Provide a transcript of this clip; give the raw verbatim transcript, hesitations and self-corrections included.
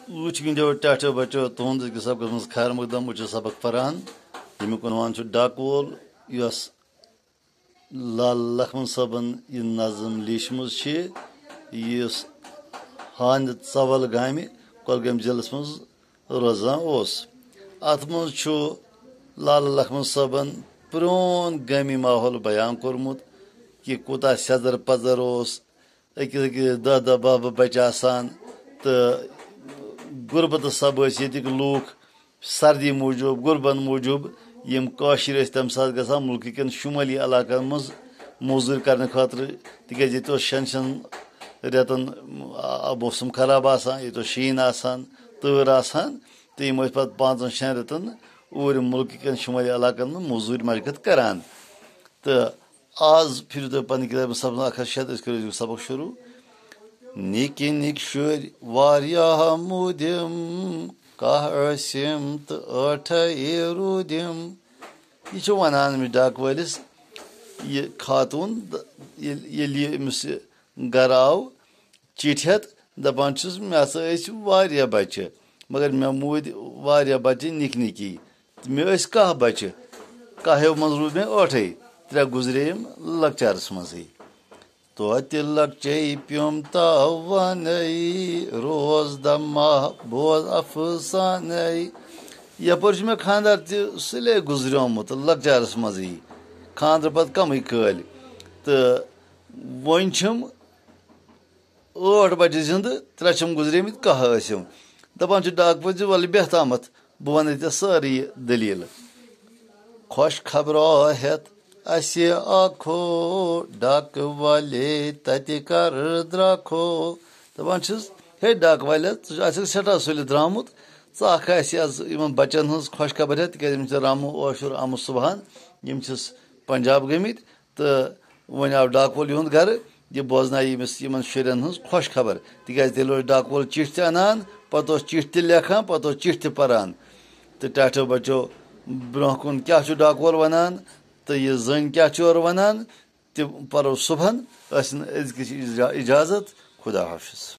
وٕچھ گِنٛدیو ٹاٹھیو بچو، تُہُنٛد أزکِس سبقس منٛز خیر مقدم۔ وٕچھِو سبق پران، ییٚمیُک عنوان چھُ ڈاکوول، یۄس لال لکھمن صٲبن یہِ نظم لیٖچھمٕژ چھِ، یُس ہاند ژول گامہِ، کۄلگٲمۍ ضلعس منٛز روزان اوس۔ اتھ منٛز چھُ لال لکھمن صٲبن پرٛون گٲمی ماحول بیان کوٚرمُت، کہِ کوٗتاہ سیٚزر پزر اوس، أکِس أکِس دَہ دَہ باہ باہ بَچہِ آسان، تہٕ غُربتہٕ سبہٕ ٲسۍ ییٚتِکۍ لوٗکھ سردی موٗجوٗب، غُربت موٗجوٗب، یِم کٲشِرۍ ٲسۍ تَمہِ ساتہٕ گژھان مُلکہٕ کٮ۪ن شُمٲلی علاقَن منٛز موٚزوٗرۍ کرنہٕ خٲطرٕ، تِکیٛازِ ییٚتہِ اوس شٮ۪ن شٮ۪ن رٮ۪تَن، آ، موسم خراب آسان، ییٚتہِ اوس شیٖن آسان، تۭر آسان، تہٕ یِم ٲسۍ پَتہٕ پانٛژَن شٮ۪ن رٮ۪تَن اوٗرۍ مُلکہٕ کٮ۪ن شُمٲلی علاقَن منٛز موٚزوٗرۍ مشقت کران۔ تہٕ آز پھِرِو تُہۍ پننہِ کِتابہِ منٛز سبق اکھ ہتھ شیٚتھ، أسۍ کٔرِو أزیُک سبق شروٗع۔ نِکۍ نِکۍ شُرۍ واریاہ موٗدِم، کاہ ٲسِم تہٕ ٲٹھے روٗدِم۔ یہِ چھُ وَنان أمِس ڈاکہٕ وٲلِس یہِ خاتوٗن، ییٚلہِ ییٚلہِ یہِ أمِس یہِ گَرٕ آو، چِٹھۍ ہٮ۪تھ دَپان چھُس، "مےٚ ہسا ٲسۍ واریاہ بَچہِ، مگر مےٚ موٗدۍ واریاہ بَچہِ نِکۍ نِکی۔ مےٚ ٲسۍ کاہ بَچہِ، کاہیو منٛز روٗدۍ مےٚ ٲٹھے، ترٛےٚ گُزرییِم لۄکچارَس منٛزٕے۔" توتہِ لۄکچے پیوٚم تاوانَے، روز دَماہ بوز اَفسانَے۔ یَپٲرۍ چھُ مےٚ خانٛدار تہِ سُلے گُزریومُت لۄکچارَس منٛزٕے، خانٛدرٕ پَتہٕ کَمٕے کٲلۍ۔ تہٕ وۄنۍ چھِم ٲٹھ بَچہِ زِندٕ، ترٛےٚ چھِم گُزریمٕتۍ، کاہ ٲسِم۔ دَپان چھُ ڈاکہٕ پٔتۍ زِ، "وَلہٕ بیٚہہ تامَتھ، بہٕ وَنَے ژےٚ سٲرٕے یہِ دٔلیٖل۔" خۄش خبرا ہٮ۪تھ اَسہِ آکھو، ڈاکہٕ والے تَتہِ کَر درٛاکھو۔ دَپان چھِس، "ہے ڈاکہٕ والے، ژٕ آسَکھ سٮ۪ٹھاہ سُلہِ درٛامُت، ژٕ آکھ اَسہِ آز یِمَن بَچَن ہٕنٛز خۄش خبر ہٮ۪تھ، تِکیٛازِ یِم چھِ رامہٕ ٲشُر آمہٕ صُبحَن، یِم چھِس پنجاب گٔمٕتۍ۔" تہٕ وۄنۍ آو ڈاکہٕ وول یِہُنٛد گرٕ، یہِ بوزنایہِ ییٚمِس یِمن شُرٮ۪ن ہٕنٛز خۄش خبر، تِکیٛازِ تیٚلہِ اوس ڈاکہٕ وول چِٹھۍ تہِ اَنان، پتہٕ اوس چِٹھۍ تہِ لیکھان، پتہٕ اوس چِٹھۍ تہِ پران۔ تہٕ ٹاٹھیو بچو، برٛونٛہہ کُن کیٛاہ چھُ ڈاکہٕ وول وَنان تہٕ یہِ زٔنۍ کیٛاہ چھِ اورٕ وَنان، تہِ پرو صُبحن۔ ٲسِن أزکِس اِجا-، اِجازت۔ خدا حافظ۔